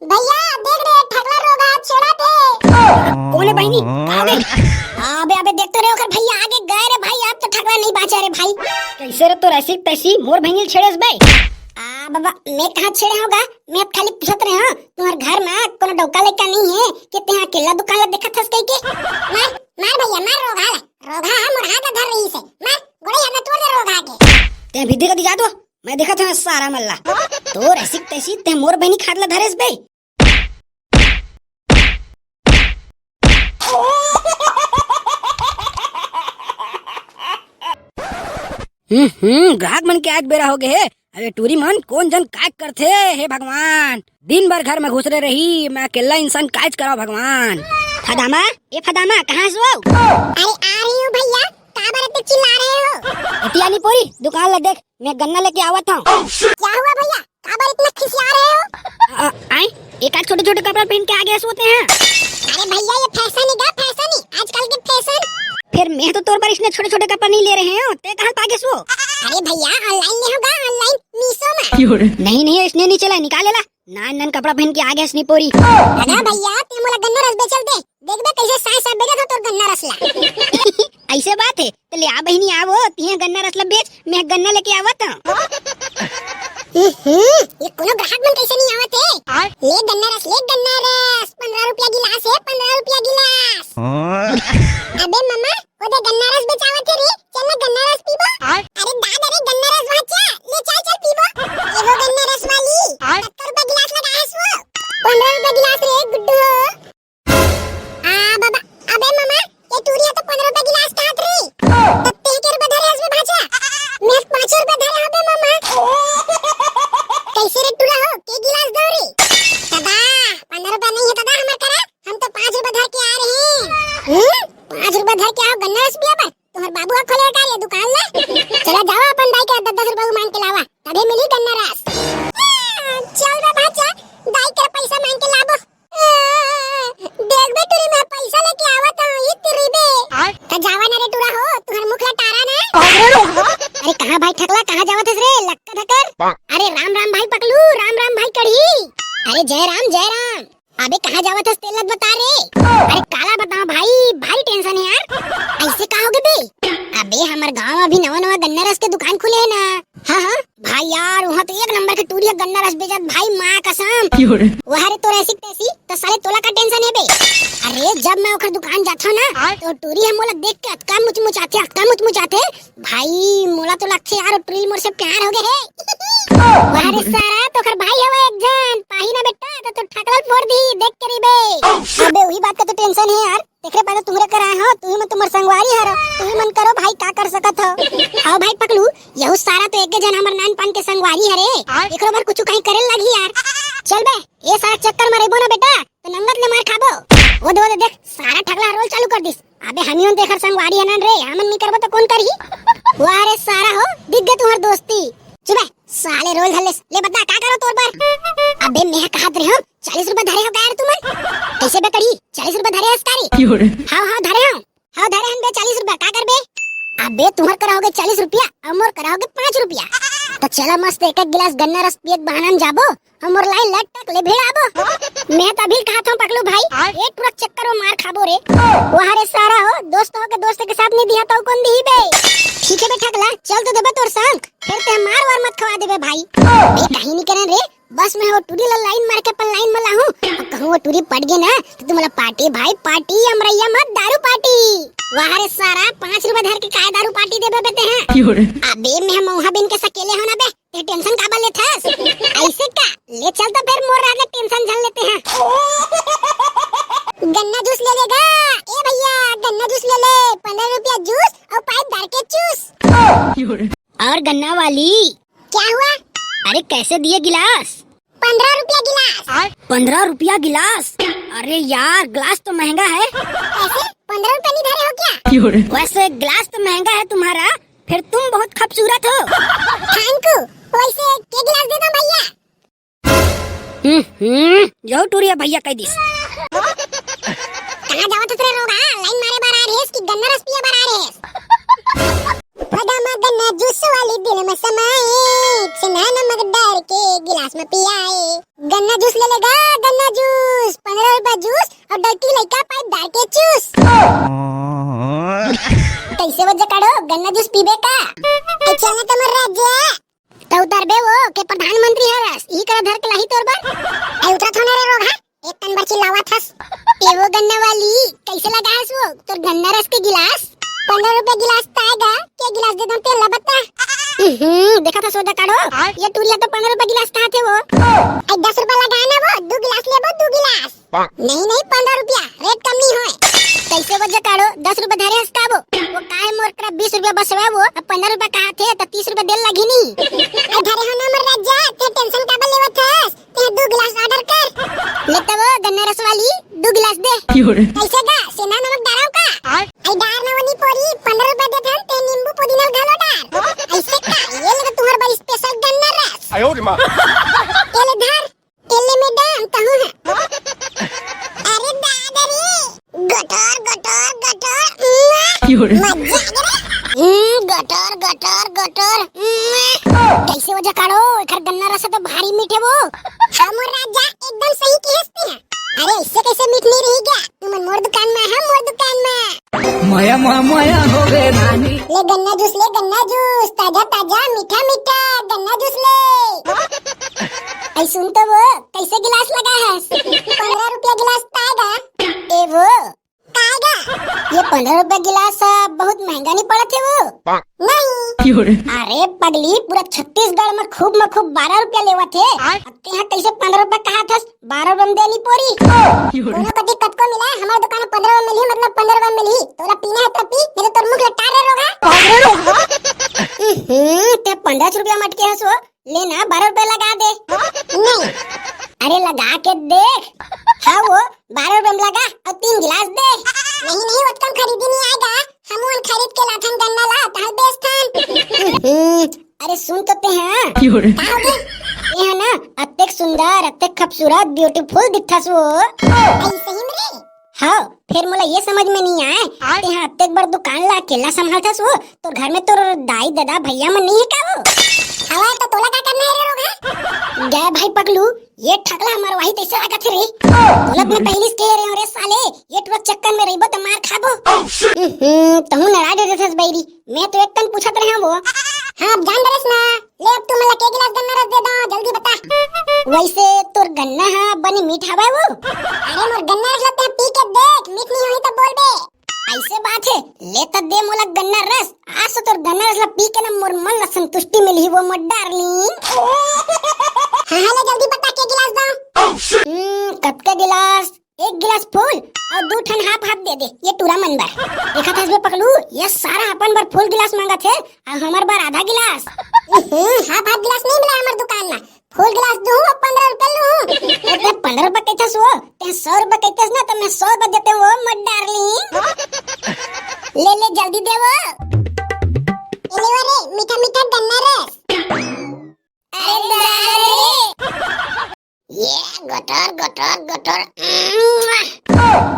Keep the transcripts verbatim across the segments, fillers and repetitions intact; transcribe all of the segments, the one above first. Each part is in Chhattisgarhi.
भैया, देख रे, ठगला रोगहा छेड़त हे। कोन हे बहिनी? का होगे? अबे, अबे, देख तो रे, ओकर भैया आगे गए रे भाई, अब तो ठगला नहीं बाचा रे भाई। कइसे रे तोर ऐसी तैसी मोर बहिनी ल छेड़ेस बे? आ बाबा, मैं कहाँ छेड़े हों गा? मैं अब खाली पूछत रहे हों, तुम्हर घर में कोनो डौका लइका नहीं हे कि तें अकेला दुकान ला देखत हस कहिके? मार, मार भैया, मार रोगहा ला। रोगहा ह मोर हाथ ला धर रहिस हे। मार, गोड़े हाथ ला तोड़ दे रोगहा के। तें भीतरी कती जा तो, मैं देखत हँव सारा मन ला। तोर ऐसी तैसी तें मोर बहिनी के हाथ ला धरेस बे। हम्म, हम्म, ग्राहक मन के आए के बेरा होगे हे। अरे टूरी मन कोन जन काय करथे, हे भगवान। दिन भर घर में घुसरे रही, मैं अकेला इंसान कायच करव भगवान। फदामा, ए फदामा, कहाँ हस वो? अरे आ रही हूँ भैया, काबर अतेक चिल्ला रहे हो? एती आ नी पोरी, दुकान ला देख, मैं गन्ना लेके आवत हँव। क्या हुआ भैया, काबर इतना खिसिया रहे हो? अ, आय, ए का छोटे-छोटे कपड़ा पहिन के आगे हस वो तें? अरे भैया, ये फैशन हे गा, फैशन हे, आजकल के फैशन। फेर मैं तो तोर बर इसने छोटे-छोटे कपड़ा नहीं ले रहे हों, तें कहाँ पा गेस वो? अरे भैया, online ले हों गा, online, मीशो में। नहीं, नहीं, इसने नहीं चला, निकाल एला। नान नान कपड़ा पहिन के आगे हस नी पोरी। अरे भैया, तें मोला गन्ना रस बेचे ल दे। देखबे कइसे साँय साँय बेचत हों तोर गन्ना रस ला। अइसे बात हे, त ले आ बहिनी, आ वो, तिहें गन्ना रस ला बेच, मैं गन्ना लेके आवत हँव। हम्म, ये कोनो ग्राहक मन कइसे नहीं आवत हे? ले गन्ना रस, ले गन्ना रस, पन्द्रह रुपया गिलास हे, पन्द्रह रुपया गिलास। अबे ममा, ओ दे गन्ना रस बेचावत हे रे, चल ना गन्ना रस पीबो। अरे दादा रे, गन्ना रस वहाँ चा, ले चल, चल पीबो। ए वो गन्ना रस वाली, सत्तर रुपया गिलास लगाए हस वो। पन्द्रह रुपया गिलास रे गुड्डू। आ बाबा, अबे ममा, ये टूरी ह तो पन्द्रह रुपया गिलास कहत रे। त तें के रुपया धरे हस बे भाचा? मैं पाँच रुपया धरे हँव बे ममा। कइसे रे टूरा हो, के गिलास दँव रे? दादा, पन्द्रह रुपया नहीं हे दादा हमर करा, हम तो पाँच रुपया धर के आए रहे। हम्म? पाँच रुपया धर के आव गन्ना रस पिए बर? तुम्हर बाबू ह खोले का ये दुकान ला? चला जावा अपन दाई के दस दस रुपया मांग के लावा, तभे मिली गन्ना रस। चल बे भाचा, दाई के पैसा मांग के लाबो। देख बे टूरी, मैं पैसा लेके आवत हँव, ये तिरी बे। त जावा ना रे टूरा हो, तुम्हर मुख ला टारा ना। अरे कहाँ भाई ठकला, कहाँ जावत हस रे लक्का धकर? अरे राम राम भाई पकलू, राम राम भाई कढ़ी। अरे जय राम, जय राम। अबे कहाँ जावत हस तेला बता रे। अरे काला बतावँ भाई, भारी tension हे यार। अइसे का होगे बे? अबे हमर गाँव में अभी नवा नवा गन्ना रस के दुकान खुले हे ना। हाँ हाँ भाई यार, वहाँ तो एक नंबर के टूरी ह गन्ना रस बेचत भाई, माँ कसम। वाह रे तोर ऐसी तैसी, त साले तोला का tension हे बे? अरे जब मैं ओखर दुकान जाथँव ना, त टूरी ह मोला देख के अतका मुचमुचाथे, अतका मुचमुचाथे, भाई, मोला तो लगथे यार, ओ टूरी ल मोर से प्यार होगे हे। वाह रे सारा, तोखर भाई हवय एक झन, पाही ना बेटा, त तोर ठकला ल फोड़ दिही, देख के रहिबे। अबे, उही बात का तो tension हे यार, तेखरे पाछू तुम्हरे करा आए हँव, तुही मन तो मोर संगवारी हरव, तुही मन करो भाई, का कर सकत हव। हव भाई पकलू, यहू सारा तो एके झन हमर नानपन के संगवारी हरे, एकरो बर कुछु कहीं करे ल लगही यार। चल बे, ए सारा चक्कर म रहिबो ना बेटा, त नंगत ले मार खाबो। ओ दे, ओ दे, देख, सारा ठकला ह रोल चालू कर दिस। अबे हमी मन तेखर संगवारी हन रे, हमन नी करबो त कोन करही? वाह रे सारा हो, दिख गे तुम्हर दोस्ती। चुप बे, साले रोल धर लेस। ले बता का करों तोर बर? अबे मैं कहत रहे हँव, चालीस रुपया धरे हव का यार तुमन? कइसे बे करी? चालीस रुपया धरे हस का रे? हव हव धरे हँव। हव धरे हन बे चालीस रुपया, का करबे? अबे तुम्हर करा होगे चालीस रुपया अउ मोर करा होगे पाँच रुपया। त चला मस्त एक एक गिलास गन्ना रस पिए के बहाना म जाबो। हमर line लटक ले भिड़ाबो। मैं त अभी कहत हँव पकलू भाई, आय? ए टूरा चक्कर म मार खाबो रे। वाह रे सारा हो, दोस्त हो के दोस्त के साथ नहीं दिहा त कोन दिही बे? ठीक हे बे ठकला, चल तो देबे तोर संग, फेर ते मार वार मत खवा देबे भाई। बे कहीं नहीं करन रे, बस मैं ओ टूरी ला line मार के अपन line म लाहूँ, अउ कहूँ ओ टूरी पट गे ना त तुमला party भाई party, अमरैया मत दारू party। वाह रे सारा, पाँच रुपया धर के काय दारू party देबे बे तेहा? अबे मैं मउहा बिन के सकेले हँव ना बे, ते tension काबर लेथस? अइसे का? ले चल त फेर मोर राजा tension झन लेते हैं। गन्ना juice ले लेगा? ए भैया, गन्ना juice ले ले, पन्द्रह रुपया juice अउ pipe डार के चूस। और गन्ना वाली? क्या हुआ? अरे कैसे दिए गिलास? पन्द्रह रुपया गिलास। पन्द्रह रुपया गिलास? अरे यार, गिलास तो महंगा है। कैसे? पन्द्रह रुपया नहीं धरे हो क्या? वैसे गिलास तो महंगा है तुम्हारा, फिर तुम बहुत खूबसूरत हो। Thank you। वैसे के गिलास दे दूं भैया? हम्म, हम्म, जो टूरी ह भैया कह दिस। कहाँ जावत हस रे रोगहा? Line मारे बर आ रहे कि गन्ना रस पिए बर आ रहे? फदा म गन्ना जूस वाली दिल में समाए, छेना नमक डार के गिलास में पियाए। गन्ना जूस ले लेगा, गन्ना जूस, पंद्रह रुपया जूस, अउ डौकी लइका पाइप डार के चूस। कइसे वो जकाड़ो, गन्ना जूस पीबे का? ए, चल ना त मोर राजा। त उतरबे वो के प्रधानमंत्री हरस, ई करा धर के लाही तोर बर। ए, उतरत हो ना रे रोगहा, एक तन बर चिल्लावत हस। ए वो गन्ना वाली, कइसे लगा हस वो तोर गन्ना रस के गिलास? पंद्रह रुपया गिलास त आय गा, के गिलास दे दम तेला बता। हम्म, देखत हस वो जकाड़ो, ये टूरी ह तो पंद्रह रुपया गिलास कहाथे वो। ए, दस रुपया लगा ना वो, दू गिलास लेबो, दू गिलास। नहीं, नहीं, पंद्रह रुपया, रेट कम नहीं होय। कइसे वो जकाड़ो, दस रुपया धरे हस का वो? वो काय मोर करा बीस रुपया बसवा वो, अब पंद्रह रुपया कहाथे, त तीस रुपया देल लगही नी। ए, धरे हो ना मोर राजा, ते टेंशन काबर लेवत हस? ते दू गिलास ऑर्डर कर। ले त वो गन्ना रस वाली, दू गिलास दे। कइसे गा, छेना नमक डारव का? ए, डार ना वो नी पोरी, पंद्रह रुपया देत हन, ते नींबू पुदीना घलो डार। अइसे का, ये ले तो तुम्हार बर स्पेशल गन्ना रस। ये ले धर। एले मैडम, कहूँ है। अरे दादा रे, गटर, गटर, गटर, उम्मा। क्यों रे? मजा आ गया रे। हम्म, गटर, गटर, गटर, उम्मा। कइसे वो जकाड़ो, एकर गन्ना रस तो भारी मीठे वो। हाँ मोर राजा, एकदम सही कहे हस ते। अरे, इससे कइसे मीठ नहीं रही गा? तुमन मोर दुकान में, हम मोर दुकान में। मया, मया, मया हो गे रानी। ले गन्ना जूस, ले गन्ना जूस, ताजा, ताजा, मीठा, मीठा, गन्ना जूस ले। ए सुन तो वो, कइसे गिलास लगा हस? पंद्रह रुपया गिलास त आय गा। ए वो, का आय गा? ये पंद्रह रुपया गिलास ह, बहुत महंगा नहीं पड़त हे वो? नहीं। अरे पगली, पूरा छत्तीसगढ़ में खूब में खूब बारह रुपया लेवत हे। हे? अब तेहा कइसे पंद्रह रुपया कहाथस? बारह रुपया में दे नी पोरी। कोनो कति कतको मिला, हमर दुकान में पंद्रह रुपया मिलही, मतलब पंद्रह रुपया मिलही। तोला पीना हे त पी, नहीं तो तोर मुख ल टार रे रोगहा। अरे रोगहा। हम्म, ते पंद्रह रुपया मटके हस वो, ले ना, बारह रुपया लगा दे। नहीं। अरे लगा के देख। हाँ वो, बारह रुपया में लगा अउ तीन गिलास दे। नहीं, नहीं, ओतका म खरीदी नहीं आय गा। हमन खरीद के लाथन गन्ना ला, तहां बेचथन। हम्म, अरे सुन तो ते, हाँ। का हो गे? ये है ना, अतेक सुंदर, अतेक खूबसूरत, beautiful दिखथस वो। अइसे ही में रे? हाँ, फेर मोला ये समझ में नहीं आय, आय? ते हा अतेक बड़ दुकान ला अकेला संभालथस वो, तोर घर में तोर दाई, ददा, भैया मन नहीं है का वो? हवय तो तोला का करना है रे रोगहा? गय भाई पगलू, ये ठकला हमर वाही तइसे लागत हे रे। तोला मैं पहिली से कहे रहे हूँ रे साले, ये टूरा चक्कर में रहिबो त मार खाबो। हम्म, तहूँ नाराज हो जाथस बइरी, मैं तो एक कन पूछत रहे हूँ वो। हाँ, अब जान डरेस ना, ले अब तू मोला के गिलास गन्ना रस दे दो, जल्दी बता। वइसे तोर गन्ना हा बने मीठ हवय वो? अरे मोर गन्ना रस ला ते पी के देख, मीठ नहीं होही त बोलबे। अइसे बात हे, ले त दे मोला गन्ना रस, आज से तोर गन्ना रस ला पी के ना मोर मन ला संतुष्टि मिलही वो मोर darling। हाँ, हाँ, ले जल्दी बता के गिलास दो। हम्म, कतका गिलास? एक गिलास full अउ दू ठन half half दे दे, ये टूरा मन बर। देखत हस बे पगलू, ये सारा अपन बर full गिलास मांगत हे, अउ हमर बर आधा गिलास। हम्म, half half गिलास नहीं मिला हमर दुकान में, full गिलास दूँ, पंद्रह रुपया लूँ। अरे पंद्रह रुपया कहिथस वो, ते सौ रुपया कहिथस ना, त मैं सौ रुपया देते वो मोर darling। ले ले जल्दी दे वो। ये ले वो रे, मीठा मीठा गन्ना रस। अरे दादा रे। ये गटर, गटर, गटर।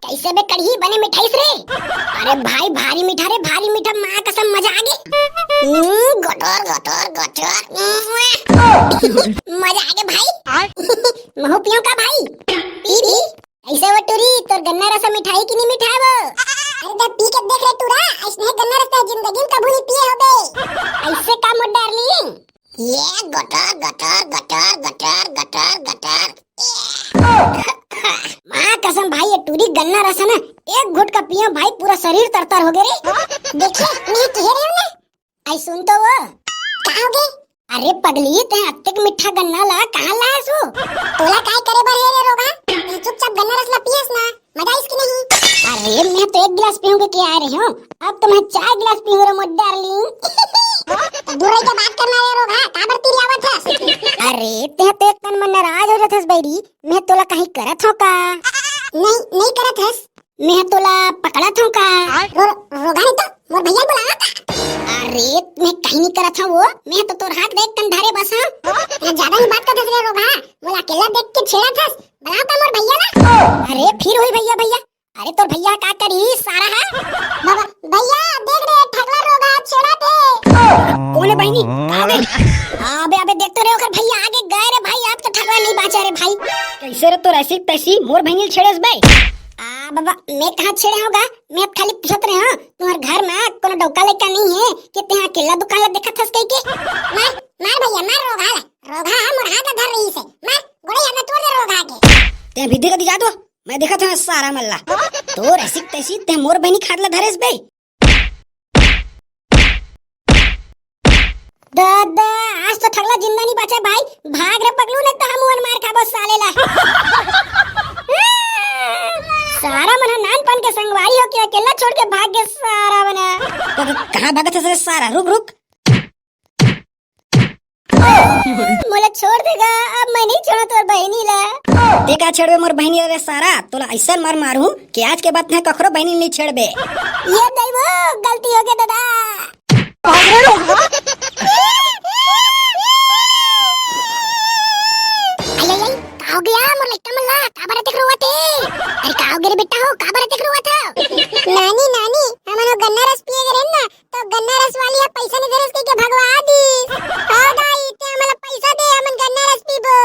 कइसे बे कड़ही बने मिठाइस रे? अरे भाई, भारी मीठा रे, भारी मीठा, माँ कसम, मजा आ गे। हम्म, गटर, गटर, गटर। मजा आ गे भाई। महूँ पियो का भाई? पी, पी। कइसे वो टूरी, तोर गन्ना रस मिठाई कि नहीं मिठाय वो? अरे त पी के देख रे टूरा, अइसने गन्ना रस त जिंदगी में कभू नहीं पिए होबे। अइसे का मोर darling? ये gutter, gutter, gutter, gutter, gutter, gutter. माँ कसम भाई, ये टूरी गन्ना रस हे ना, एक घुट का पियो भाई, पूरा शरीर तरतर हो गे रे। देखे, मैं कहे रहे हूँ ना। अई सुन तो वो। का हो गे? अरे पगली, ते अतेक मीठा गन्ना ला कहाँ लायस वो? तोला काय करे बर हे रे रोगहा? ते चुपचाप गन्ना रस ला पियस ना। मजा आइस कि नहीं? अरे, मैं तो एक गिलास पीऊंगी के आय रहे हूँ, अब तो मैं चार गिलास पीऊँ रे मोर darling। तो दूर रह के बात करना रे रोगहा, काबर तिरियावत हस? अरे, ते तो एक तन मन नाराज हो जाथस बइरी, मैं तोला कहीं करत हूँ का? नहीं, नहीं करत हस। मैं तोला पकड़त हूँ का? रो-, रोगहा नहीं तो मोर भैया बुलावा का? अरे, मैं कहीं नहीं करत हूँ वो, मैं तो तोर हाथ देख कन धरे बस हूँ। ज्यादा नहीं बात करत रे रोगहा, मोला अकेला देख के छेड़त हस, बुलावा का मोर भैया ला? अरे, फिर हुई भैया, भैया, अरे तोर भैया का करी सारा हा? बाबा, भैया देख रे, ठगला रोगहा छेड़त हे। कोन हे बहिनी? का हो गे? अबे, अबे, देख तो रे, ओकर भइया आगे गए रे भाई, अब तो ठगला नहीं बाचा रे भाई। कइसे रे तोर ऐसी तैसी मोर बहिनी ल छेड़ेस बे? आ बाबा, मैं कहाँ छेड़े हों गा? मैं अब खाली पूछत रहे हों, तुम्हर घर में कोनो डौका लइका नहीं हे कि तेहा अकेला दुकान ला देखत हस कहिके? मार, मार भइया, मार रोगहा ला। रोगहा मोर हाथ ला धर रहिसे। मार, गोड़े हाथ ला तोड़ दे रोगहा के। तें भीतरी कती जा तो, मैं देखत हों सारा मन ला। तोर ऐसी तैसी तें मोर बहिनी के हाथ ला धरेस बे। दादा, आज तो ठगला जिंदा नहीं बाचा भाई। भाग रे पगलू, नहीं तो हम ओला मार खाबो साले ला। सारा मन ह नानपन के संगवारी हो के अकेला छोड़ के भाग गे सारा मन ह। तो कहाँ भागत हस रे सारा? रुक, रुक। मोला छोड़ दे गा, अब मैं नहीं छोड़ों तोर बहिनी ला। तें का छेड़बे मोर बहिनी ला रे सारा? तोला अइसन मार मारहूँ कि आज के बाद तें कखरो बहिनी नहीं छेड़बे। ये दई वो, गलती हो गे दादा। आई, आई, आई, का हो गे मोर लइका मन ला? काबर अतेक रोवत हे? अरे का हो गे रे बेटा हो, काबर अतेक रोवत हव? नानी, नानी, हमन वो गन्ना रस पिए गे रहेन ना, तो गन्ना रस वाली ह पइसा नहीं दे रहिस कहिके भगवा दिस। हो दाई, तें हमन ला पइसा दे, हमन गन्ना रस पीबो।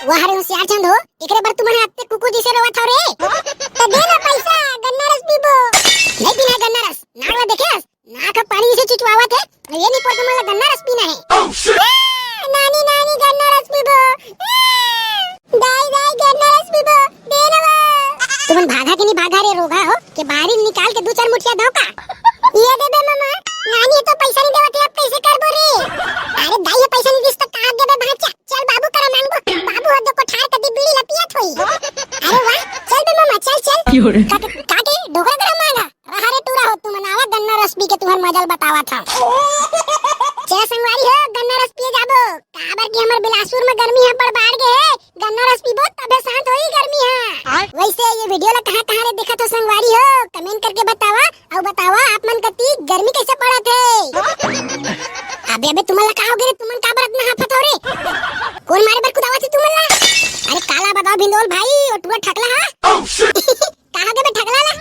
वाह रे होशियार चंद हो, एकरे बर तुमन ह अतेक कुकुर जइसे रोवत हव रे। तो दे ना पइसा, गन्ना रस पीबो। नहीं पीना हे गन्ना रस, नाक ला देखे हस? नाक ह पानी जइसे चुचवावत हे, ये नहीं पड़ता, मोला गन्ना रस पीना हे। आ, नानी, नानी, गन्ना रस पीबो। आ, दाई, दाई, गन्ना रस पीबो, दे ना वो। तुमन भागा के नहीं भागा रे रोगहा हो, के बाहरी निकाल के दू चार मुठिया दव का? ये दे दे ममा, नानी तो पइसा नहीं देवत हे, अब कइसे करबो रे? अरे दाई, ये पइसा नहीं दिस तो का देबे भांचा? चल बाबू करा मांगबो, बाबू ह दो कोठार कती बीड़ी ला पियत होही। अरे वाह, चल बे ममा, चल, चल। काके, काके, डोकरा करा मांगा। रहा रे टूरा हो, तुमन आवा गन्ना रस पी के तुम्हर मजा ल बतावत हंव। चल संगवारी हो, गन्ना रस पिए जाबो। काबर कि हमर बिलासपुर में गर्मी ह बड़ बाढ़ गे हे। गन्ना रस पीबो तभे शांत होही गर्मी ह। आय। वइसे ये वीडियो ला कहाँ कहाँ ले देखत हो संगवारी हो, comment करके बतावा। अउ बतावा आप मन कती गर्मी कइसे पड़त हे। अबे अबे तुमन ला का हो गे रे, तुमन काबर अतना हाफत हो रे? कोन मारे बर कुदावत हे तुमन ला? अरे काला बताओ भिंदोल भाई, ओ टूरा ठकला हा। कहाँ गे बे ठगला ला?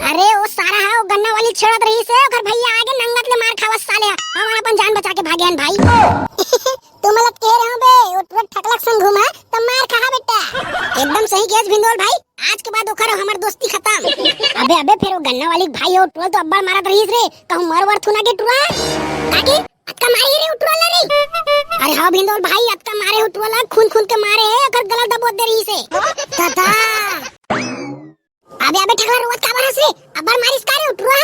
अरे, ओ सारा हा, ओ गन्ना वाली छेड़त रहिस हे, ओकर भइया आगे नंगत ले मार खावत साले हा। हमन अपन जान बचा के भागे हन भाई। तुमन ला कहे रहे हो बे, ओ टूरा ठकला के संग घूमा, त मार खाहा बेटा। एकदम सही कहेस भिंदोल भाई, आज के बाद ओकर हमर दोस्ती खतम। अबे, अबे, फेर ओ गन्ना वाली के भाई ओ टूरा तो अब्बड़ मारत रहिस रे, कहूँ मर वर थू ना गे टूरा। काकी, अतका मारे रे ओ टूरा ला रे। अरे हाँ भिंदोल भाई, अतका मारे ओ टूरा ला, खून खून के मारे हे, ओकर गला दबोच दे रहिस हे। दादा। अबे, अबे, ठगला रोवत काबर हस रे? अब्बड़ मारिस का रे ओ टूरा?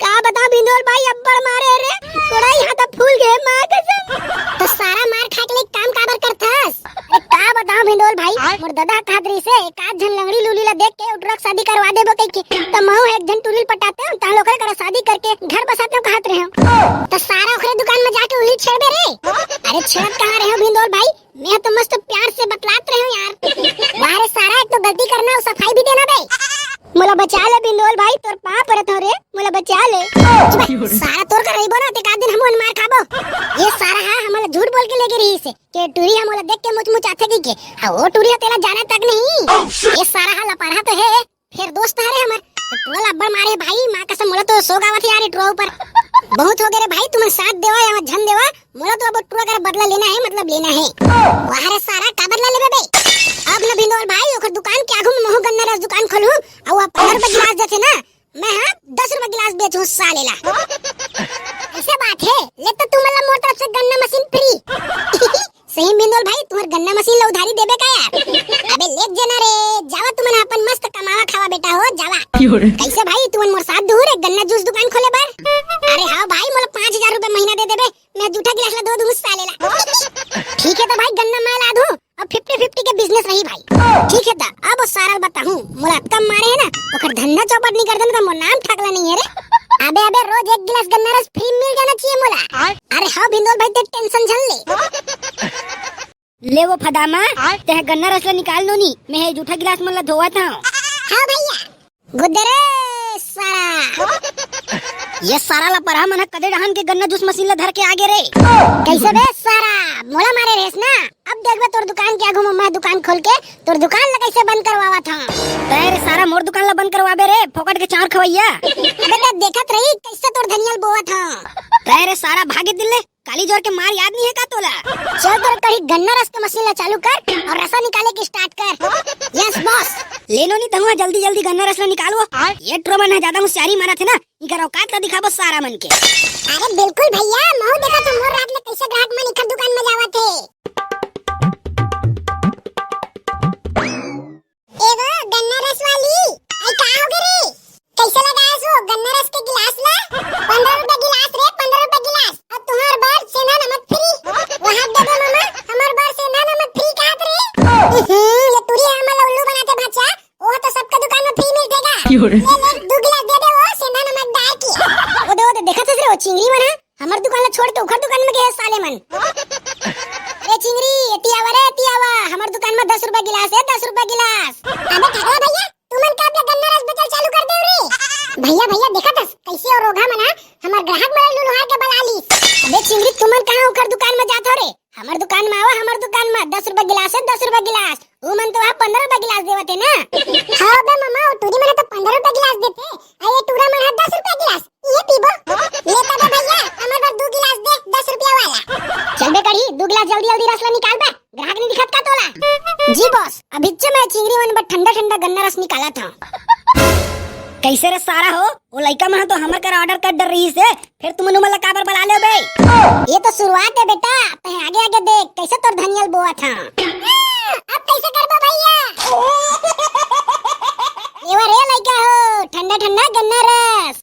का बताओ भिंदोल भाई, अब्बड़ मारे रे। तोरा यहाँ त फूल गे माँ कसम। तो सारा मार खा के ले काम काबर करथस? अरे का बताओ भिंदोल भाई, आय? मोर ददा कहत रहिस हे, एक आध झन लंगड़ी लूली ला देख के ओ टूरा के शादी करवा देबो कहिके। त महू एक झन टूरी ल पटातेंव, तहाँ ले ओकरे करा शादी करके घर बसातेंव कहत रहेंव। तो सारा ओकरे दुकान में जाके उही छेड़बे रे। अरे छेड़त कहाँ रहेंव भिंदोल भाई, मैं तो मस्त प्यार से बतलात रहेंव यार। वाह रे सारा, एक तो गलती करना अउ सफाई भी देना बे। मोला बचा ले भिंदोल भाई, तोर पाँव परत हंव रे, मोला बचा ले। चुप बे, सारा तोर करा रहिबो ना, ते का दिन हमन मार खाबो। ये सारा हा हमन ला झूठ बोल के लेगे रहिस हे, के टूरी हा मोला देख के मुचमुचाथे कहिके। हाँ, ओ टूरी हा तेला जाने तक नहीं। ये सारा हा लपरहा तो हे, फेर दोस्त हरे हमर। तो टूरा ला अब्बड़ मारे भाई, माँ कसम मोला तो सोंग आवत हे यार ये टूरा ऊपर। बहुत हो गे रे भाई, तुमन साथ देवा या मत झन देवा, मोला तो अब टूरा करा बदला लेना हे, मतलब लेना हे। वाह रे सारा, का बदला लेबे बे? अब ना भिंदोल भाई, ओकर दुकान के आगू में महू गन्ना रस दुकान खोलहूँ, अउ वो पंद्रह रुपया गिलास देथे ना, मैं हाँ दस रुपया गिलास बेचहूँ साले ला। अइसे बात हे, ले तो तुमन ला मोर तरफ से गन्ना मशीन free। सही भिंदोल भाई, तुम्हर गन्ना मशीन ला उधारी देबे का यार? अबे लेग जाना रे, जावा तुमन अपन मस्त कमावा खावा बेटा हो, जावा। कइसे भाई, तुमन मोर साथ दुहू रे गन्ना जूस दुकान खोले बर? अरे हाँ भाई, मोला पाँच हजार रुपया महीना दे देबे, मैं जूठा गिलास ला धो दूँ साले ला। ठीक हे त भाई, गन्ना मैं ला दूँ, अब fifty fifty के business रही भाई। ठीक हे त, अब ओ सारा ल बताहूँ, मोला अतका मारे हे ना, ओकर धंधा चौपट नहीं कर देना त मोर नाम ठकला नहीं हे रे। अबे, अबे, रोज एक गिलास गन्ना रस free मिल जाना चाहिए मोला। अरे हाँ भिंदोल भाई, ते tension झन ले। ले वो फदामा, तें गन्ना रस ला निकाल नोनी, मैं हे जूठा गिलास मन ला धोवत हंव। हाँ भइया। गुद्दे रे सारा। ये सारा लपरहा मन ह कदे डहन के गन्ना जूस मशीन ला धर के आगे रे। कइसे बे सारा, मोला मारे रेहेस ना? अब देखबे तोर दुकान के आगू में मैं दुकान खोल के तोर दुकान ला कैसे बंद करवावत हंव। तय रे सारा, मोर दुकान ला बंद करवाबे रे, फोकट के चांउर खवइया। अबे त देखत रही कैसे तोर धनिया ल बोवत हंव। तय रे सारा, भागे दिल्ले, काली जोर के मार याद नहीं है का तोला? चल तोर कढ़ी गन्ना रस के मशीन ला चालू कर अउ रसा निकाले के स्टार्ट कर। Yes boss. ले नोनी तहुआ जल्दी जल्दी गन्ना रस ला निकालवो। ये टुरा मन ह ज्यादा होशियारी मारत हे ना, इकर औकात ला दिखाबो सारा मन के। अरे बिल्कुल भैया, महू देखत हंव मोर रात ले कैसे ग्राहक मन इखर दुकान में जावत हे। ए वो गन्ना रस वाली, आई का होगे रे? कैसे लगायस वो गन्ना रस के गिलास ला? पंद्रह रुपया गिलास रे, पंद्रह रुपया गिलास। अउ तुम्हार बर सेंधा नमक फ्री। वहां दे दे मामा, हमार बर सेंधा नमक फ्री कहत रे। हम्म, ये टुरी हमन ला उल्लू बनाथे भांचा। वो तो सबके दुकान में फ्री मिलथे गा। क्यों रे? ले ले, दू गिलास दे दे वो सेंधा नमक डाल के। ओ दे, ओ दे, देखत हस रे, वो चिंगरी मन ह हमर दुकान ला छोड़ के उखर दुकान में गे हे साले मन। अरे चिंगरी, एती आवा रे, एती आवा, हमर दुकान में दस रुपया गिलास हे, दस रुपया गिलास। अबे ठगला भैया, तुमन कब ले गन्ना रस बेचल चालू कर देव रे? भैया, भैया, देखत हस कैसे वो रोगहा मन ह हमर ग्राहक मन ला लुलुहार के बला लीस। अबे चिंगरी, तुमन कहाँ उखर दुकान में जात हो रे? हमर दुकान में आवा, हमर दुकान में दस रुपया गिलास हे, दस रुपया गिलास। वो मन तो वहाँ पंद्रह रुपया गिलास देवत हे ना। हाँ बे मामा, वो टूरी मन तो पंद्रह रुपया गिलास देथे, अउ ये टूरा मन ह दस रुपया गिलास। ये पीबो। ले तबे भैया, हमर बर दू गिलास दे, दस रुपया वाला। चल बे कढ़ी, दू गिलास जल्दी जल्दी रस ला निकाल बे, ग्राहक नहीं दिखत का तोला? जी बॉस, अभिच्चे मैं चिंगरी मन बर ठंडा ठंडा गन्ना रस निकालत हंव। कैसे रे सारा हो, वो लइका मन ह तो हमर कर ऑर्डर कर डर रहिस हे, फेर तुमन उमन ला काबर बला लेव बे? ये तो शुरुआत हे बेटा, तैं आगे आगे देख, कैसे तोर धनिया ल बोवत हंव। अब कैसे करबो भैया? लेवा रे लइका हो, ठंडा ठंडा गन्ना रस।